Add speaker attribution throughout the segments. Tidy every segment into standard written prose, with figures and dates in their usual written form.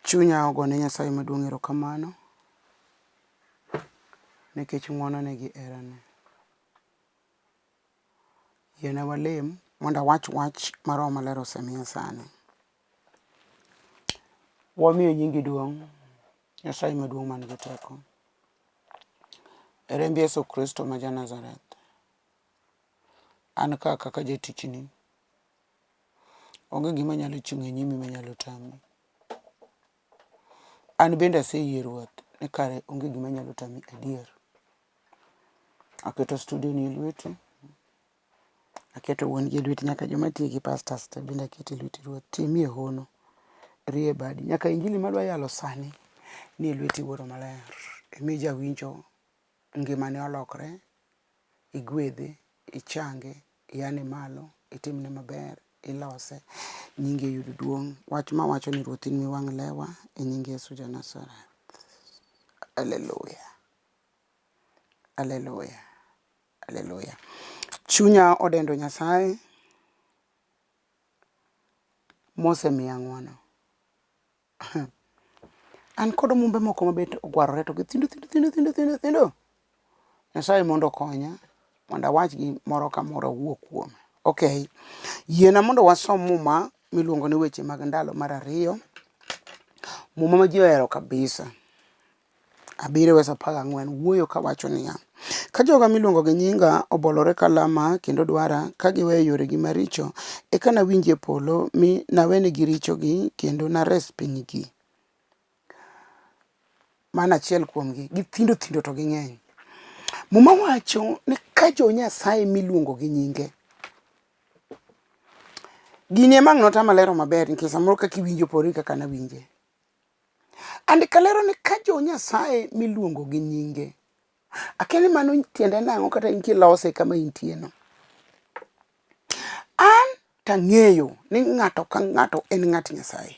Speaker 1: Chunya ogone Nyasaye maduong' erokamano nikech ng'wonone gi herane. Yiena walem mondo awach wach ma Roho Maler osemiya sani. Wamiyo nyingi duong', Nyasaye maduong' man gi teko. E remb Yesu Kristo ma ja Nazareth, an ka kaka jatichni, onge gima nyalo chung' e nyimi manyalo tami. An bende aseyie Ruoth ni kare onge gima nyalo tami adier. Aketo studio ni e lweti, aketo wuon gi e lweti nyaka joma tiyo gi pastors te bende aketo e lweti Ruoth. Timie hono, rie badi. Nyaka injili madwa yalo sani ni e lweti Wuoro Maler. Imi jawinjo ngimane olokre, igwedhe, ichange, iyane malo, itimne maber, ilose, nyingi oyud duong'. Wach mawacho ni Ruoth in miwang' lewa e nying Yesu ja Nazareth. Haleluya. Haleluya. Haleluya. Chunya odendo Nyasaye mosemiya ng'wono. An kod omumbe moko mabet ogwarore to githindo thindo thindo thindo thindo thindo. Nyasaye mondo okonya mondo awach gi moro ka moro owuo kuome. Okay. Yiena mondo wasom muma miluongo ni weche mag ndalo mar ariyo. Muma ma ji ohero kabisa. Abiriyo wes 14 wuoyo kawacho niya, Ka joga miluongo gi nyinga obolore ka lama kendo dwara, ka giweyo yoregi maricho, eka nawinji e polo, mi nawenegi richogi kendo nares pinygi. Mano achiel kuomgi. Githindo thindo to ging'eny. Muma wacho ni ka jo Nyasaye miluongo gi nyinge. Gini ema ang' notama lero maber nikech samoro kaka iwinjo opogore gi kaka nawinje. Andika lero ni ka jo Nyasaye miluongo gi nyinge. Akia ni mano tiende nang'o kata in kilose kama intie no. An tang'eyo ni ng'ato ka ng'ato en ng'at Nyasaye.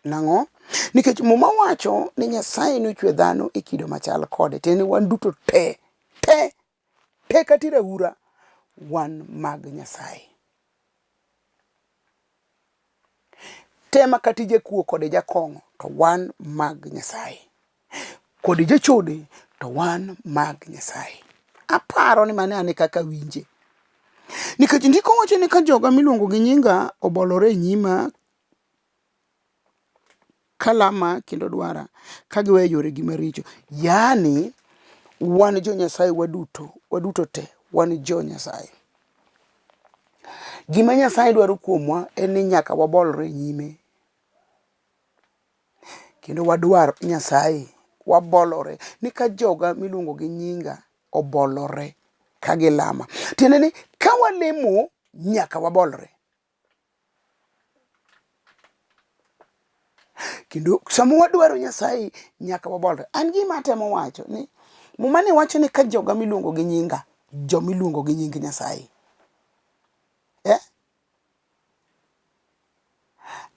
Speaker 1: Nang'o? Nikech Muma wacho ni Nyasaye nochwe dhano e kido machal kode. Tiende ni wan duto te, te, te kata iraura wan mag Nyasaye. Tema kata ijakuo kod ijakong'o to wan mag Nyasaye. Kod ijachode to wan mag Nyasaye. Aparo ni mano ane kaka awinje. Nikech ndiko wacho ni ka joga miluongo gi nyinga obolore e nyima kalama kendo dwara ka giweyo yoregi maricho. Yaani wan jo Nyasaye waduto, waduto te wan jo Nyasaye. Gima Nyasaye dwaro kuomwa en ni nyaka wabolre e nyime kendo wadwar Nyasaye, wabolore ni ka joga miluongo gi nyinga obolore ka gilama. Tiende ni ka walemo nyaka wabolre. Kendo sama wadwaro Nyasaye nyaka wabolre. An gima atemo wacho ni Muma ni wacho ni ka joga miluongo gi nyinga, joma iluongo gi nying Nyasaye. Eh?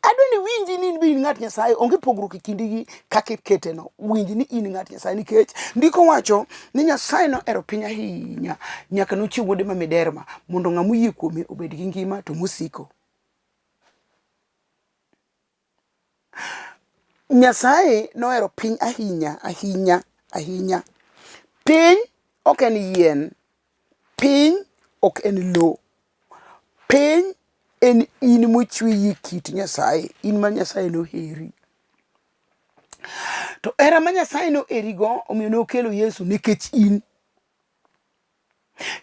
Speaker 1: Adwa ni winji ni in be in ng'at Nyasaye, onge pogruok e kindi gi kaka ikete no. Winj ni in ng'at Nyasaye nikech ndiko wacho ni Nyasaye nohero piny ahinya nyaka nochiw wuode ma miderma mondo ng'ama oyie kuome obed gi ngima to mosiko. Nyasaye nohero piny ahinya ahinya ahinya. Piny ok en yien, piny ok en lowo, piny en in mochweyi e kit Nyasaye, in ma Nyasaye noheri. To hera ma Nyasaye noherigo omiyo nokelo Yesu nikech in.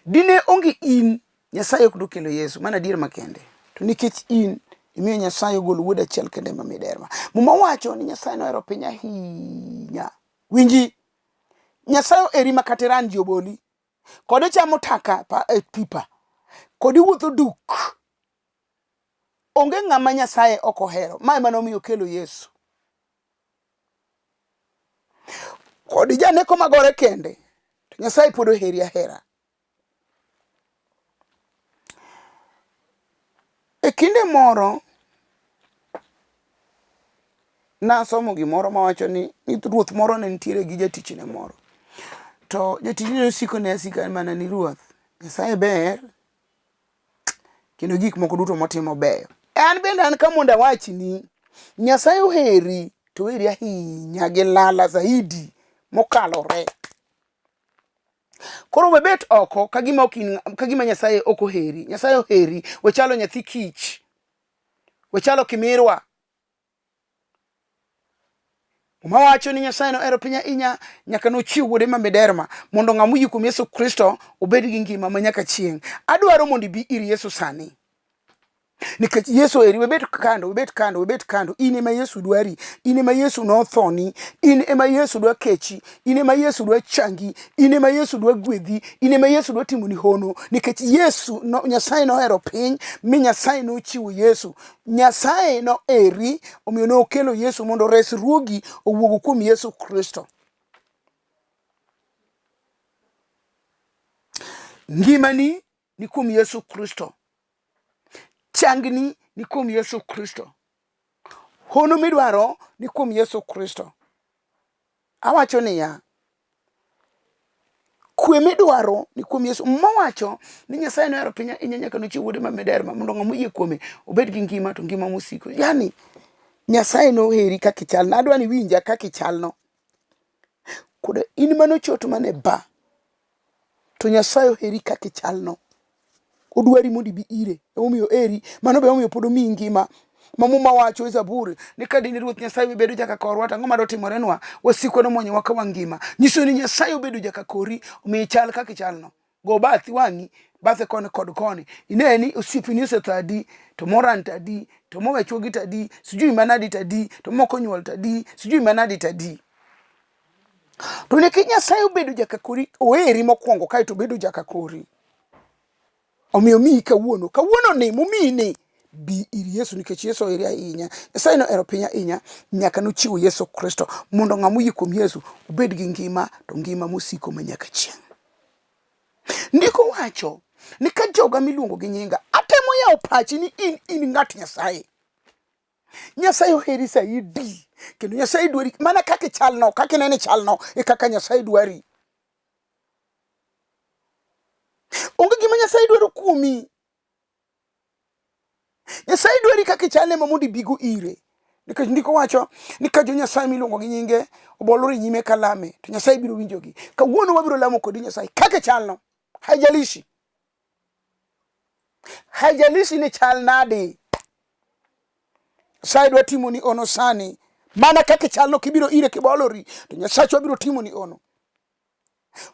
Speaker 1: Dine onge in, Nyasaye ok nokelo Yesu, mano adier makende. To nikech in, imiyo Nyasaye ogolo wuode achiel kende ma miderma. Muma wacho ni Nyasaye nohero piny ahinya. Winji, Nyasaye oheri ma kata iran ji oboli. Kod ichamo taka pa, e pipa. Kod iwuotho duk. Onge ng'ama Nyasaye ok ohero. Ma ema nomiyo okelo Yesu. Kod janeko magore kende. To Nyasaye pod oheri ahera. E kinde moro nasomo gimoro mawacho ni ruoth moro ne nitiere gi jatichne moro. To jatichne nosiko ne asika mana ni ruoth, Nyasaye ber kendo gik moko duto motimo beyo. An bende an ka mondo awachni, Nyasaye oheri to oheri ahinya gi lala zaidi mokalore. Koro we bet oko kagima ok in kagima Nyasaye ok oheri. Nyasaye oheri. We chalo nyathi kich. We chalo kimirwa. Muma wacho ni Nyasaye nohero piny ahinya nyaka nochiw wuode ma miderma mondo ng'ama oyie kuom Yesu Kristo obed gi ngima ma nyaka chieng'. Adwaro mondo ibi ir Yesu sani. Nikech Yesu eri webet kando, webet kando, webet kando. In ema Yesu dwari, in ema Yesu nothoni, in ema Yesu dwa kechi, in ema Yesu dwa changi, in ema Yesu dwa gwedhi, in ema Yesu dwa timoni hono. Nikech Yesu no, Nyasaye nohero piny mi Nyasaye nochiwo Yesu. Nyasaye noheri, omiyo nokelo Yesu mondo ores ruogi owuog kuom Yesu Kristo. Ngimani ni kuom Yesu Kristo. Changni ni kuom Yesu Kristo. Hono midwaro ni kuom Yesu Kristo. Awacho niya, kwe midwaro ni kuom Yesu. Mowacho ni Nyasaye nohero piny ahinya nyaka nochiw wuode ma miderma mondo ng'ama oyie kuome obed gi ngima to ngima mosiko. Yani Nyasaye noheri kaka ichalno. Adwa ni iwinja kaka ichalno. Koda in manochot mane ba to Nyasaye oheri kaka ichalno. Odwari mondo ibi ire. Emomiyo eri, mano be emomiyo pod omiyi ngima. Ma Muma wacho e Zaburi ni ka dine Ruoth Nyasaye bedo jaka korwa to ang'o ma dotimorenwa? Wasikwa nomonyowa ka wangima. Nyiso ni Nyasaye obedo jaka kori, omiyo ichal kaka ichalno. Go bathi wang'i, bathe koni kod koni. Ine ni osiepeni osetho adi, to moran to adi, to mowe chuogi to adi, sijui manadi to adi, to moko onyuol to adi, sijui manadi to adi. To nikech Nyasaye obedo jaka kori, oheri mokwongo kaeto obedo jaka kori. Omiyo omiyi kawuono, kawuono ni momiyi ni bi ir Yesu nikech Yesu oheri ahinya. Nyasaye nohero piny ahinya nyaka nochiwo Yesu Kristo mondo ng'ama oyie kuom Yesu obed gi ngima to ngima mosiko ma nyaka chieng'. Ndiko wacho ni ka joga miluongo gi nyinga atemo yawo pachi ni in in ng'at Nyasaye. Nyasaye oheri saidi kendo Nyasaye dwari mana kaka ichalno, kaka ineno ichalno e kaka Nyasaye dwari. Onge gima Nyasaye dwaro kuomi. Nyasaye dwari kaka ichalne ma mondo ibigo ire. Nikech ndiko wacho ni ka jo Nyasaye miluongo gi nyinge obolore e nyime kalame to Nyasaye biro winjogi. Kawuono wabiro lamo kodi Nyasaye kaka ichalno. Haijalishi. Haijalishi ni chal nadi. Nyasaye dwa timoni ono sani. Mana kaka ichalno kibiro ire kibolori to Nyasachwa biro timoni ono.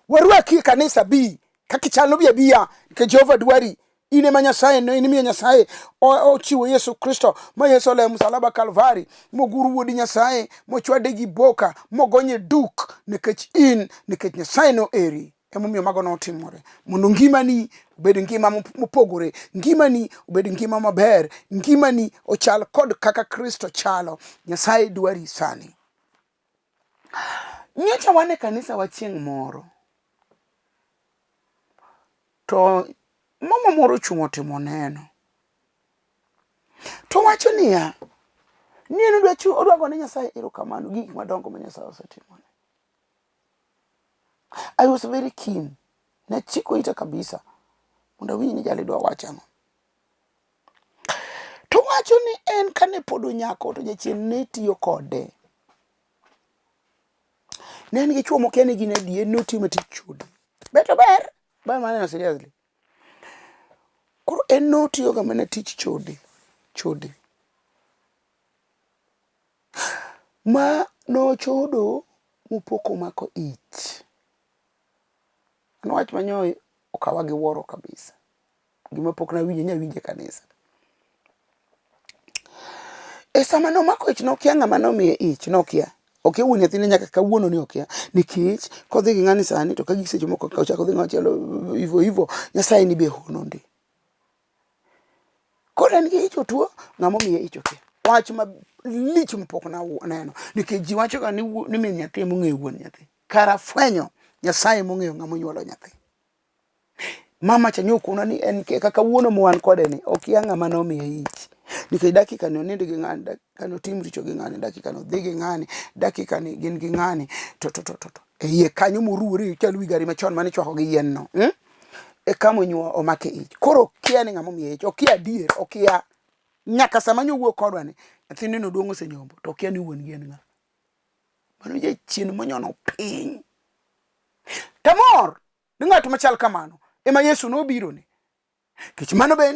Speaker 1: Warwaki e kanisa bi kaka ichalno bi abiya nikech Jehova dwari. In ema Nyasaye no in imiyo Nyasaye ochiwo Yesu Kristo ma Yesu olewo msalaba Kalvari mogur wuod Nyasaye mochwade gi boka mogonye duk nikech in nikech Nyasaye noheri. Emomiyo mago notimore mondo ngimani obed ngima mopogore, ngimani obed ngima maber, ngimani ochal kod kaka Kristo chalo. Nyasaye dwari sani. Nyocha wan e kanisa wa chieng' moro to mama moro ochung' otimo neno to wacho niya ni en odwa gone Nyasaye erokamano gi gik madongo ma Nyasaye osetimone. I was very keen. Nachiko ita kabisa mondo awinj ni jali dwa wacho ang'o. To wacho ni en kane pod onyako to jachien ne tiyo kode. Ne en gi chwo mokia ni gin adier notiyo ma tich chode. Ber to ber, ber maneno seriously. Koro en notiyoga mana tich chode, chode. Ma nochodo mopo komako ich. Mano wach ma nyo okawa gi wuoro kabisa. Gima pok nawinjo nya winjo e kanisa. E sama nomako ich nokia ng'ama nomiye ich, nokia. Okia wuon nyathine nyaka kawuono ni okia. Nikech kodhi gi ng'ani sani to ka gik seche moko ochako odhi ng'ama chielo hivyo hivyo, Nyasaye ni be hono ndi. Koro en gi ich otuo, ng'ama omiye ich okia. Wach malich mapok naneno. Nikech ji wachoga ni min nyathi ema ong'eyo wuon nyathi. Kara fwenyo Nyasaye mong'eyo ng'ama onyuolo nyathi. Mama cha nyokona ni en kaka kawuono ma wan kode ni okia ng'ama nomiye ich. Nikech dakika ni onind gi ng'ani, dakika ni otim richo gi ng'ani, dakika ni odhi gi ng'ani, dakika ni gin gi ng'ani. To to to to to. E iye kanyo moruwore chal wi gari machon mane ichwako gi yien no. E kama onyuo omake ich. Koro okia ni ng'ama omiye ich. Okia adier, okia. Nyaka sama nyowuo kodwa ni, nyathine no duong' osenyombo to okia ni wuon gi en ng'a. Mano jachien monyono piny. Tamor ni ng'at machal kamano ema Yesu nobirone. Nikech mano be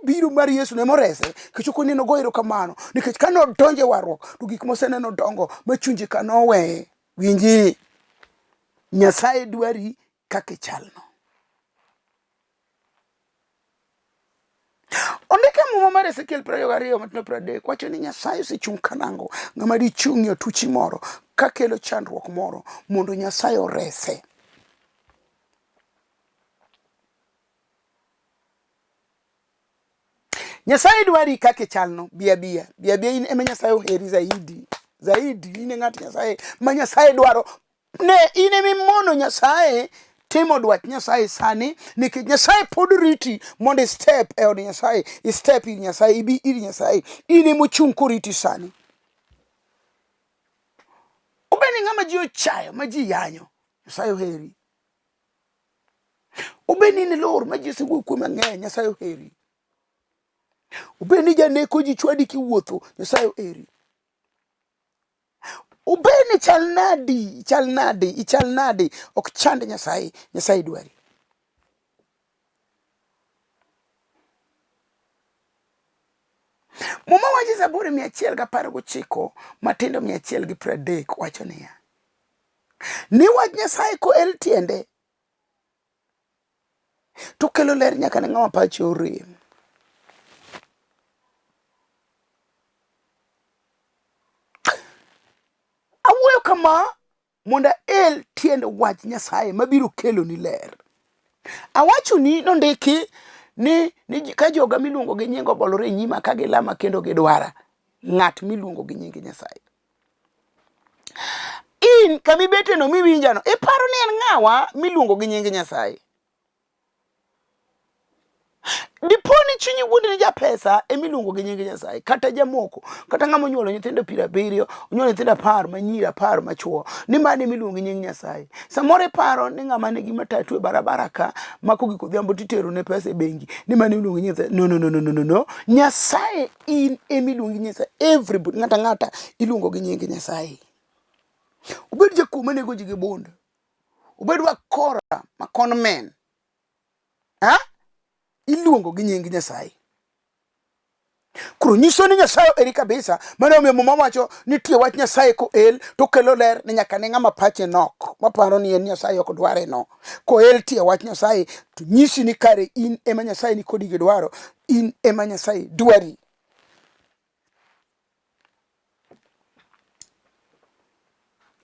Speaker 1: biro mar Yesu ne morese, nikech ok oneno go erokamano, nikech ka nodonjo e warruok to gik moseneno dongo ma chunje ka noweye. Winji, Nyasaye dwari kaka ichalno. Ondik e Muma mar Ezekiel 22 matindo 30 wacho ni Nyasaye osechung' kanango ng'ama dichung' e otuchi moro kakelo chandruok moro mondo Nyasaye orese. Nyasaye dwari kaka ichalno, bi abiya, bi abiya in ema Nyasaye oheri zaidi, zaidi in e ng'at Nyasaye ma Nyasaye dwaro. Ne in ema imono Nyasaye timo dwach Nyasaye sani nikech Nyasaye pod riti mondo i step e od Nyasaye, i step ir Nyasaye, ibi ir Nyasaye. In ema ochung' koriti sani. Obed ni ng'ama ji ochayo, ma ji yanyo, Nyasaye oheri. Obed ni in lor ma ji osewuoyo kuomi mang'eny, Nyasaye oheri. Obed ni janeko ji chwadi kiwuotho, Nyasaye oheri. Obed ni chal nadi, ichal nadi, ichal nadi, ok chand Nyasaye, Nyasaye dwari. Muma wacho e Zaburi 119 matindo 130 wacho niya, ni wach Nyasaye koel tiende to kelo ler nyaka ne ng'ama pache orem. Awuoyo kama mondo ael tiend wach Nyasaye mabiro keloni ler. Awachoni nondiki ni, ni ka joga miluongo gi nying obolore e nyima ka gilama kendo gidwara, ng'at miluongo gi nying Nyasaye. In kama ibeteno miwinjano, iparo ni en ng'awa miluongo gi nying Nyasaye? Dipo ni chunyi wuondi ni japesa ema iluongo gi nying Nyasaye, kata jamoko, kata ng'ama onyuolo nyithindo 70, onyuolo nyithindo 10 manyiri, 10 machuo, ni mano ema iluongo gi nying Nyasaye. Samoro iparo ni ng'ama nigi matatu e barabara ka ma kogik odhiambo titero ne pesa e bengi, ni mano iluongo gi nying Nyasaye. No, no, no, no, no, no, no. Nyasaye in ema iluongo gi Nyasaye. Everybody, ng'ato ang'ata iluongo gi nying Nyasaye. Obed jakuo manego ji gi bund, obed wakora ma con men, ha? Iluongo gi nying Nyasaye. Koro nyiso ni Nyasaye eri kabisa. Mano omiyo Muma wacho ni tie wach Nyasaye koel to kelo ler ne nyaka ne ng'ama pache nok maparo ni en Nyasaye ok dware no. Koel tie wach Nyasaye to nyisi ni kare in ema Nyasaye ni kodi gi dwaro, in ema Nyasaye dwari.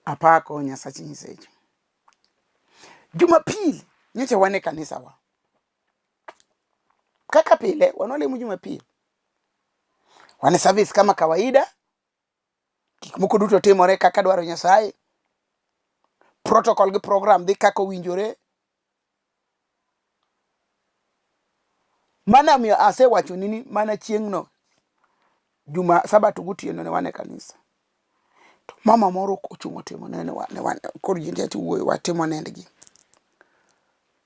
Speaker 1: Apako Nyasach nyiseche. Jumapil nyocha wan e kanisawa. Kaka pile wan walemo Jumapil. Wan e service kama kawaida. Gik moko duto timore kaka dwaro Nyasaye. Protocol gi program dhi kaka owinjore. Mano omiyo asewachoni ni mana chieng'no juma sabato gotieno ne wan e kanisa. To mama moro ochung' otimo ne ne wan koro ji nitie wuoyo watimo nendgi.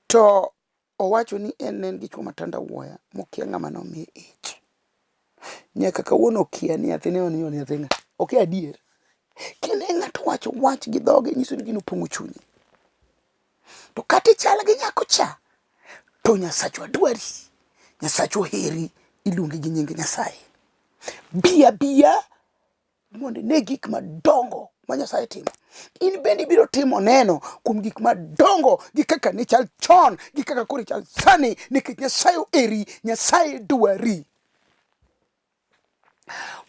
Speaker 1: To owacho ni en ne en gi chwo matandawuoya mokia ng'ama nomiye ich. Nyaka kawuono okia ni nyathine onyuol nyathi ng'a. Okia adier. Kinde ng'ato wacho wach gi dhoge nyiso ni gino opong'o chunye. To kata ichal gi nyako cha, to Nyasachwa dwari, Nyasachwa oheri, iluongi gi nying Nyasaye. Bi abiya mondo ine gik madongo ma Nyasaye timo. In bende ibiro timo neno kuom gik madongo gi kaka ne chal chon gi kaka koro ichal sani nikech Nyasaye oheri, Nyasaye dwari.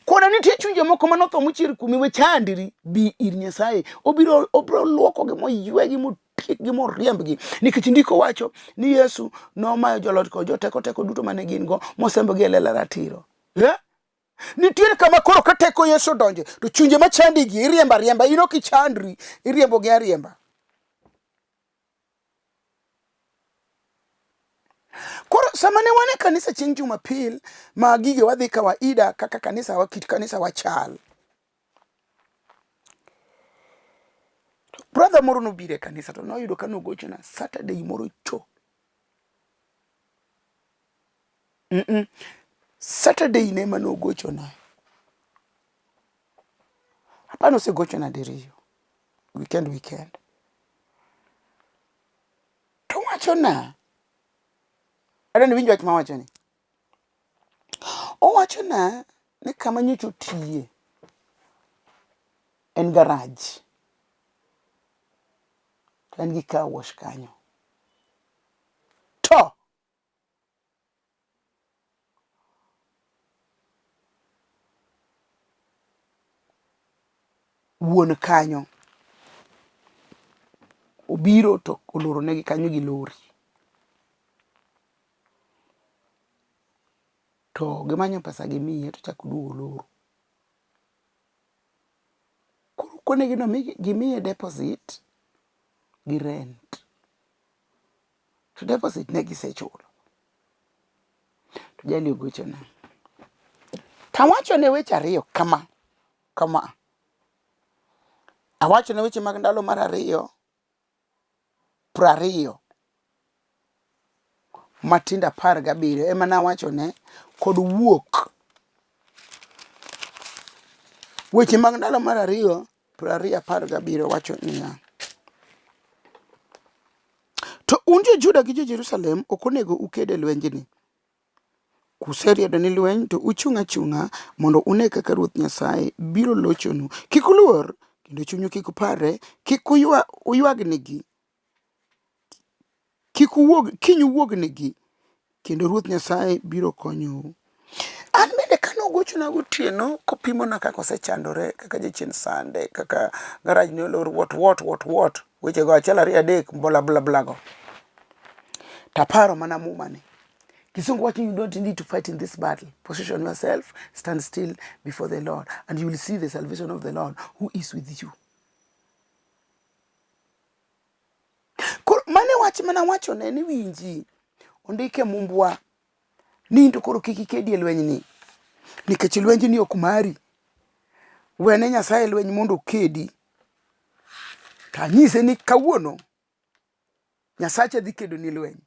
Speaker 1: Koda nitie chunje moko ma notho mochier kuomi, we chandri, bi ir Nyasaye. Obiro obiro luokogi moywegi motiekgi moriembgi. Nikech ndiko wacho ni Yesu nomayo joloch kod joteko teko duto mane gin go mosembogi e lela ratiro. Yeah? Nitiere kama koro ka teko Yesu odonje to chunje machandigi iriembo ariemba, in ok ichandri, iriembogi ariemba. Koro sama ne wan e kanisa chieng' Jumapil ma gige wadhi kawaida kaka kanisa wa kit kanisa wachal. Brother moro nobiro e kanisa to noyudo ka nogochona Saturday moro cho. Saturday ne ema nogochona. Hapana osegochona diriyo. weekend weekend. To wachona, adwa ni iwinj wach mawachoni. Owachona ni kama nyocha otiye en garage. To en gi car wash kanyo. To wuon kanyo obiro to oloro negi kanyo gi lori. To gimanyo pesa gimiye to ochako oduogo oloro. Koro okonegi ni gimiye deposit gi rent. To deposit ne gisechulo. To jali ogochona. Tawachone weche ariyo kama, kama. Awachone weche mag ndalo mar ariyo, prariyo matindo 17 ema nawachone kod wuok. Weche mag ndalo mar ariyo, 20 17 wacho niya. To un jo-Juda gi jo-Jerusalem ok onego uked e lwenjni. Kuseriedo ni lweny to uchung' achung'a mondo une kaka Ruoth Nyasaye biro lochonu. Kik uluor, kendo chunyu kik parre, kik uywagnigi, kik uwuog, kiny uwuognigi, kendo Ruoth Nyasaye biro konyou. An bende kane ogochona gotieno kopimona kaka osechandore, kaka jachien sande, kaka garaj ne olor, what what what what, wechego achiel ariyo adek bla bla bla go. Taparo mana muma ni. Kisungu wacho you don't need to fight in this battle. Position yourself, stand still before the Lord, and you will see the salvation of the Lord who is with you. Koro mane wach mana wachone ni winji ondike mumbwa ni in to koro kik ikedi e lwenyni nikech lwenjni ok mari. Wene Nyasaye lweny mondo okedi. To anyise ni kawuono Nyasacha dhi kedoni lweny.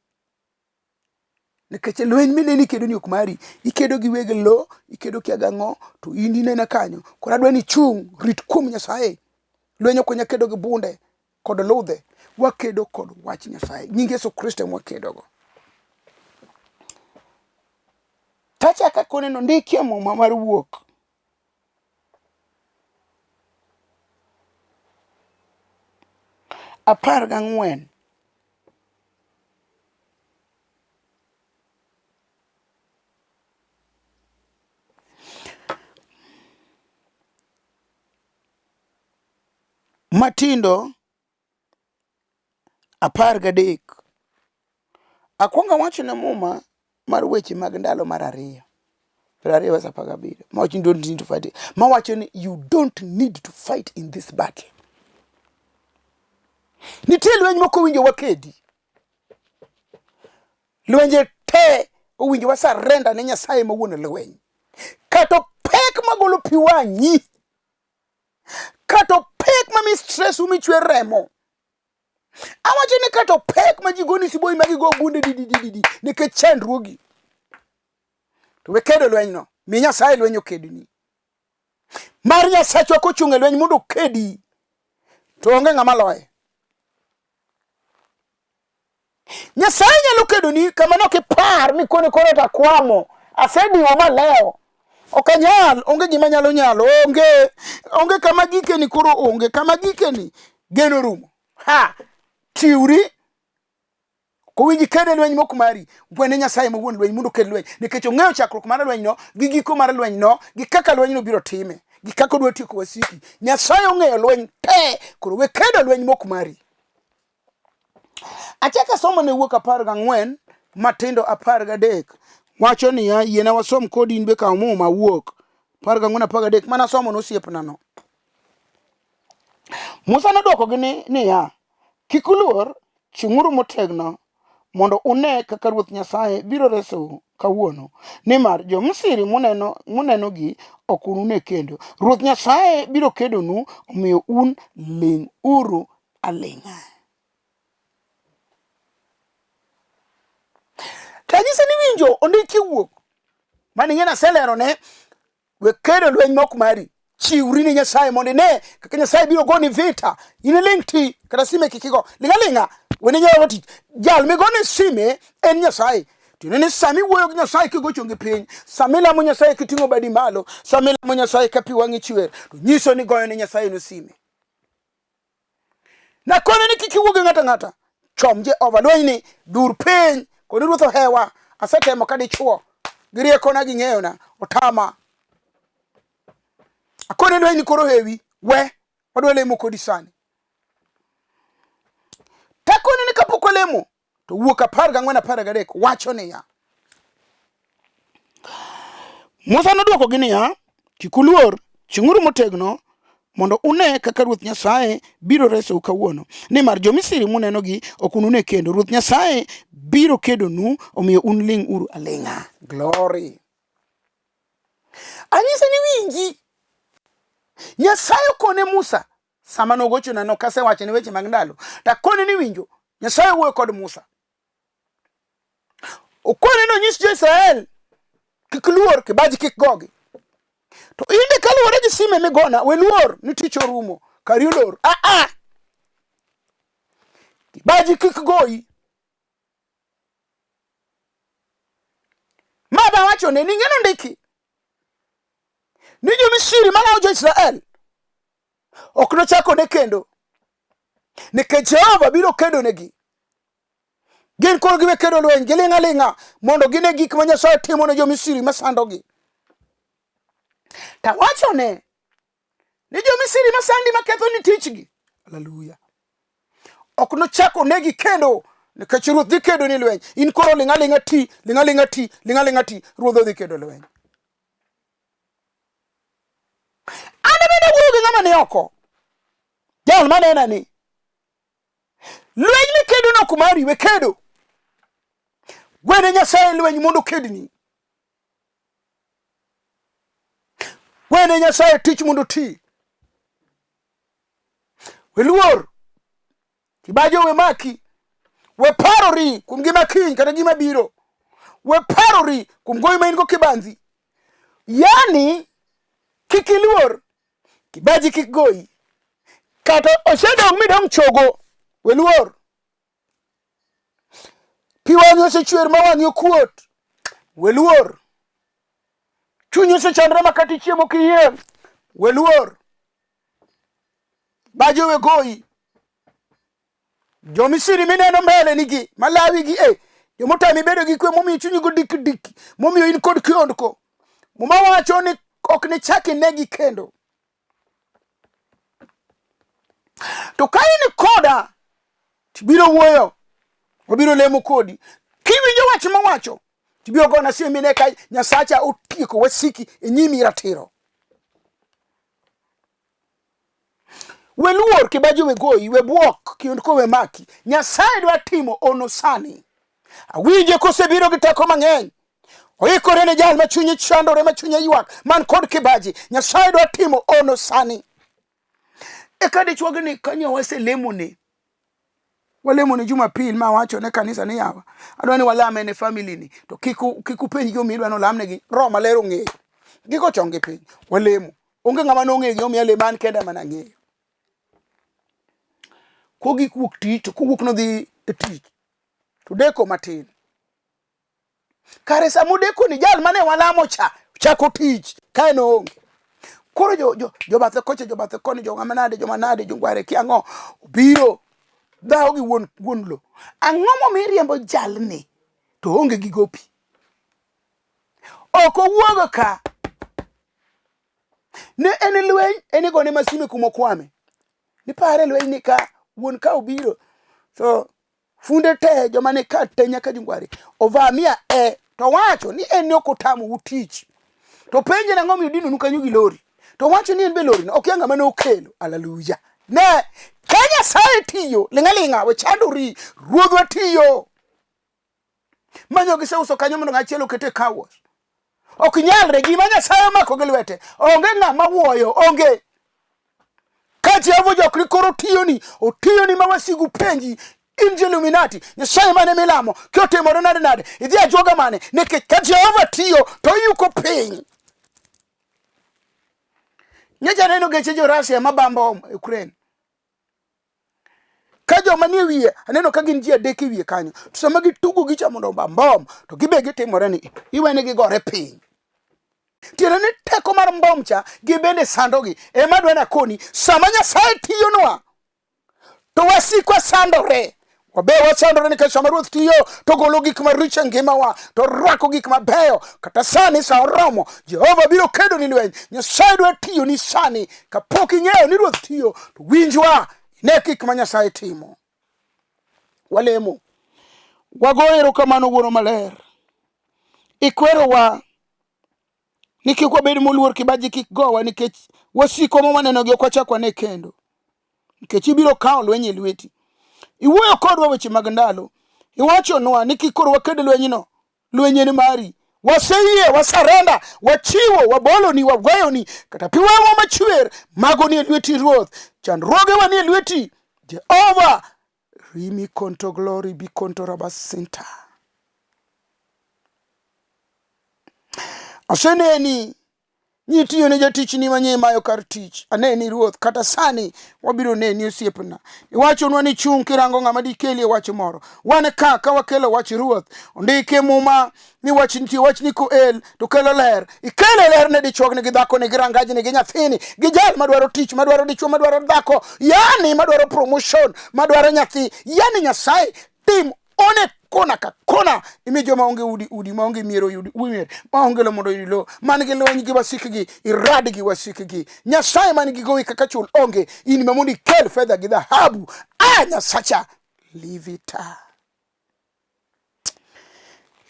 Speaker 1: Nikech lweny mineno ikedo ni ok mari, ikedo gi weg lo, ikedo kia gang'o, to in inena kanyo. Koro adwa ni ichung', rit kuom Nyasaye. Lweny ok wanyal kedo gi bunde kod ludhe, wakedo kod wach Nyasaye. Nying Yesu Kristo ema wakedogo. Tachako akone ni ondikie muma mar wuok. 14. Matindo 13. Akwongo awachne muma mar weche mag ndalo mar ariyo. 20 verse 17. Mawacho ni don't need to fight. Mawacho ni you don't need to fight in this battle. Nitie lweny moko owinjo wakedi. Lwenje te owinjo wa surrender ne Nyasaye ma wuon lweny. Kata pek magolo pi wang'i. Kata pek ma mi stress umi chwer remo. Awacho ni kata pek ma ji goni siboi ma gigo bunde di di di di nikech chandruogi. To we kedo lwenyno. Mi Nyasaye lweny okedni. Mar Nyasachwa kochung' e lweny mondo okedi to onge ng'ama loye. Nyasaye nyalo kedoni kama ne ok ipar ni koni koro to akwamo, asediwo malewo. Ok anyal, onge gima nyalo nyalo, onge, onge kama gikeni koro onge, kama gikeni geno rumo. Ha! Tiwri kowinji kede lweny mok mari, wene Nyasaye ma wuon lweny mondo okel lweny, nikech ong'eyo chakruok mar lwenyno gi giko mar lwenyno gi kaka lwenyno biro time gi kaka odwa tieko wasiki. Nyasaye ong'eyo lweny te, koro we kedo lweny mok mari. Achako asomo ne wuok 14 matindo 13 wacho niya, yiena wasom kodi in be kaw muma wuok 14 13 mana somo nosiepnano. Musa nodwokogi ni, niya, kik uluor, chung'uru motegno mondo une kaka Ruoth Nyasaye biro resou kawuono, nimar jo-Misri muneno munenogi ok unune kendo. Ruoth Nyasaye biro kedonu, omiyo un ling'uru aling'a. Tanyise ni winjo ondiki wuok. Mano ing'e naselero ne we kedo lweny mok mari. Chiwri ne Nyasaye mondo ine kaka Nyasaye biro goni vita. In iling' ti kata sime kik igo. Ling' aling'a wene nyawo tich. Jal migone sime en Nyasaye. Tiende ni sama iwuoyo gi Nyasaye kigo chongi piny, sama ilamo Nyasaye kiting'o badi malo, sama ilamo Nyasaye ka pi wang'i chwer, to nyiso ni goyo ne Nyasaye no sime. Nakone ni kik iwuo gi ng'ato ang'ata. Chom Jehova lweny ni dur piny koni ruoth ohewa asetemo ka dichuo gi riekona gi ng'eyona otama. Akone lweny ni koro hewi we wadwa lemo kodi sani. Takone ni kapok walemo to wuok 14 13 wacho niya Musa nodwokogi niya, kik uluor, chung'uru motegno mondo une kaka Ruoth Nyasaye biro resou kawuono. Nimar jo-Misri munenogi ok unune kendo. Ruoth Nyasaye biro kedonu, omiyo un ling' uru aling'a. Glory. Anyise ni winji. Nyasaye okone Musa sama nogochona no kasewachone weche mag ndalo to akone ni winjo Nyasaye wuoyo kod Musa. Okone ni onyis jo-Israel kik luor kibaji kik gogi. To in de kaluwore gi sime migona we luor ni tich orumo kari olor. A a kibaji kik goyi. Ma bawachone ni ng'eno ndiki ni jo-Misri malawo jo-Israel ok nochak one kendo nikech Jehova biro kedonegi. Gin koro giwe kedo lweny, giling' aling'a mondo gine gik ma Nyasaye timo ne jo-Misri masandogi. Tawachone ni jo-Misri masandi maketho ni tichgi. Haleluya. Ok nochak onegi kendo nikech ruoth dhi kedo ni lweny. In koro ling' aling'a ti, ling' aling'a ti, ling' aling'a ti, ruoth odhi kedo lweny. An bende awuoyo gi ng'ama ni oko. Jal manena ni lweny mikedono ok mari, we kedo. Gwene Nyasaye lweny mondo okedni. Gwene Nyasaye tich mondo oti. We luor kibaji owe maki. We parori kuom gima kiny kata gima biro. We parori kuom gowi ma in go kibanzi. Yani kik iluor kibaji kik goyi. Kata osedong' midong' chogo, we luor. Pi wang'i osechwer ma wang'i okuot, we luor. Chunyi osechandore ma kata ichiemo kiyieng', we luor. Baji owe goyi. Jo-Misri mineno mbele nigi malawi gi e jomotami bedo gi kwe momiyo chunyi go dik dik momiyo in kod kiondko. Muma wacho ni ok nichak inegi kendo. To ka in koda tibiro wuoyo, wabiro lemo kodi. Kiwinjo wach mawacho tibiro gona simu mine ka Nyasacha otieko wasiki e nyimi ratiro. We luor kibaji we goyi, we bwok kiondko we maki. Nyasaye dwa timo ono sani. Awinje kosebiro gi teko mang'eny. Oikore ne jal ma chunye chandore, ma chunye ywak, man kod kibaji. Nyasaye dwa timo ono sani. Eka dichwo ni kanyo waselemone. Walemone Jumapil ma wacho ne kanisa ni yawa. Adwa ni walame ne family ni. To kik kik upenj gi omiyo idwa ni olamnegi. Roho maler ong'eyo. Gigo chong gi piny. Walemo. Onge ng'ama nong'eyo gimomiyo alemo an kenda ema nang'eyo. Kogik wuok tich to kowuok nodhi e tich to deko matin. Kare sama odeko ni jal mane walamo cha chako tich ka en oonge. Koro jo jo jobathe kocha jobathe koni jo ng'ama nade joma nade jongware kia ang'o obiro dhawo gi wuon wuon lo. Ang'o momiyo iriembo jalni to oonge gi gopi? Ok owuogo ka. Ne en lweny en igone masime kuma okwame. Nipare lweny ni ka wuon ka obiro so funde te joma ne ka te nyaka jungwari ovamia e to wacho ni en ne ok otamou tich to penje nang'o miyo dinonu kanyo gi lori to wacho ni en be lori no okia ng'ama ne okelo aleluya ne ka Nyasaye tiyo ling'a ling'a we chandori ruodhwa tiyo manyo giseuso kanyo mondo ng'achielo okete car wash ok nyalre gima Nyasaye omako gi lwete onge ng'ama wuoyo onge ka Jehova ojokni koro otiyoni otiyoni ma wasigu penji in Illuminati Nyasaye mane milamo kiotimore nade nade idhi ajuoga mane nikech ka Jehova tiyo to oyuko piny. Nyocha aneno geche jo Russia mabambo Ukraine. Ka joma nie wiye aneno ka gin ji adek e wiye kanyo. To sama gitugo gicha mondo obam to gibe gitimore ni iwene gigore piny. Tiende ni teko mar mbom cha gibende sandogi. Ema dwa nakoni sama Nyasaye tiyonwa to wasikwa sandore wabe wasandore nikech sama ruoth tiyo to golo gik maricho e ngimawa to rwako gik mabeyo kata sani sa oromo jehova biro kedo ni lweny nyasaye dwa tiyo ni sani kapok ing'eyo ni ruoth tiyo to winjwa ine gik ma nyasaye timo walemo wago erokamano wuoro maler ikwerowa ni kik wabed moluor kibaji kik gowa nikech wasikwa ma wanenogi ok wachak wane kendo nikech ibiro kawo lweny e lweti. Iwuoyo kodwa weche mag ndalo, iwachonwa ni kik koro waked lwenyno, lweny en mari. Waseyie, wasarenda, wachiwo, waboloni, waweyoni, kata pi wang'wa machwer, mago nie lweti Ruoth. Chandruogewa nie lweti Jehova. Rimi konto glory bi konto rabasinta. Aseneni Nitiyo ne jatichni manye imayo kar tich. Aneni Ruoth, kata sani wabiro neni osiepna. Iwachonwa ni chung' kirango ng'ama dikelie wach moro. Wan ka ka wakelo wach Ruoth. Ondiki e Muma ni wach nitie wach ni koel to kelo ler. Ikelo ler ne dichuogni gi dhakoni gi rangajni gi nyathini gi jal madwaro tich madwaro dichuo madwaro dhako yani madwaro promotion madwaro nyathi yani Nyasaye tim one kona ka kona imi joma onge udi udi maonge mier oyud mier maonge lo mondo oyud lo man gi lweny gi wasikgi irad gi wasikgi nyasaye man gi gowi kaka chul onge in ma mondo ikel fedha gi dhahabu a nyasacha livita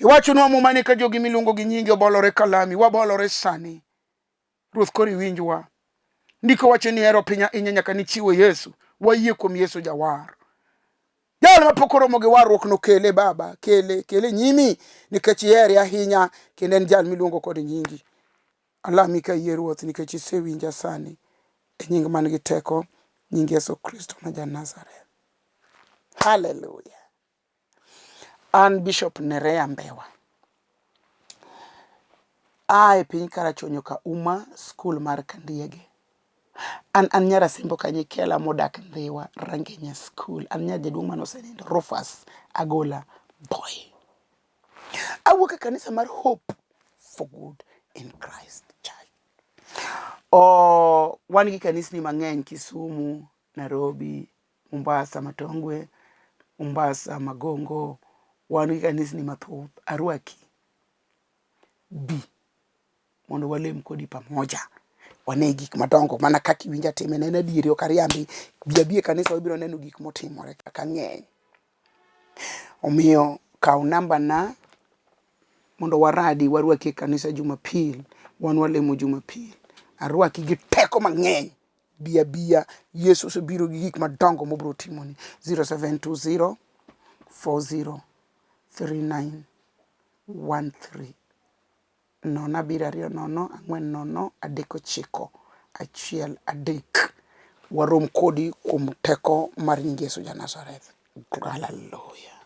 Speaker 1: iwachonwa muma ni ka jogi miluongo gi nyingi obolore kalami wabolore sani Ruoth koro iwinjwa. Ndiko wacho ni hero piny ahinya nyaka nichiwo Yesu. Wayie kuom Yesu jawar. Jal ma pok oromo gi warruok no kele Baba, kele, kele nyimi nikech ihere ahinya kendo en jal miluongo kod nyingi. Alami ka iyie Ruoth nikech isewinja sani e nying man gi teko, nying Yesu Kristo ma ja Nazareth. Hallelujah. An Bishop Nerea Mbewa. Aa e piny Karachuonyo Kauma, skul mar Kandiege. An an nyar Asembo Kanyikela modak Ndhiwa, Rangenya School. An nyar jaduong' mane osenindo, Rufus Agola Boy. Awuok e kanisa mar Hope for Good in Christ Church. Oh, wan gi kanisni mang'eny Kisumu, Nairobi, Mombasa Matongwe, Mombasa Magongo, wan gi kanisni mathoth. Arwaki, bi mondo walem kodi pamoja. Wane gik madongo mana kaka iwinjo atime en adieri ok ariambi. Bi abi e kanisa wabiro neno gik motimore kaka ng'eny. Omiyo kaw namba na mondo waradi warwaki e kanisa Jumapil. Wan walemo Jumapil. Arwaki gi teko mang'eny. Bi abiya, Yesu osebiro gi gik madongo mobiro timoni. 0720 40 39 13 0 7 2 0 4 9 1 3. Warom kodi kuom teko mar nying Yesu ja Nazareth. Hallelujah.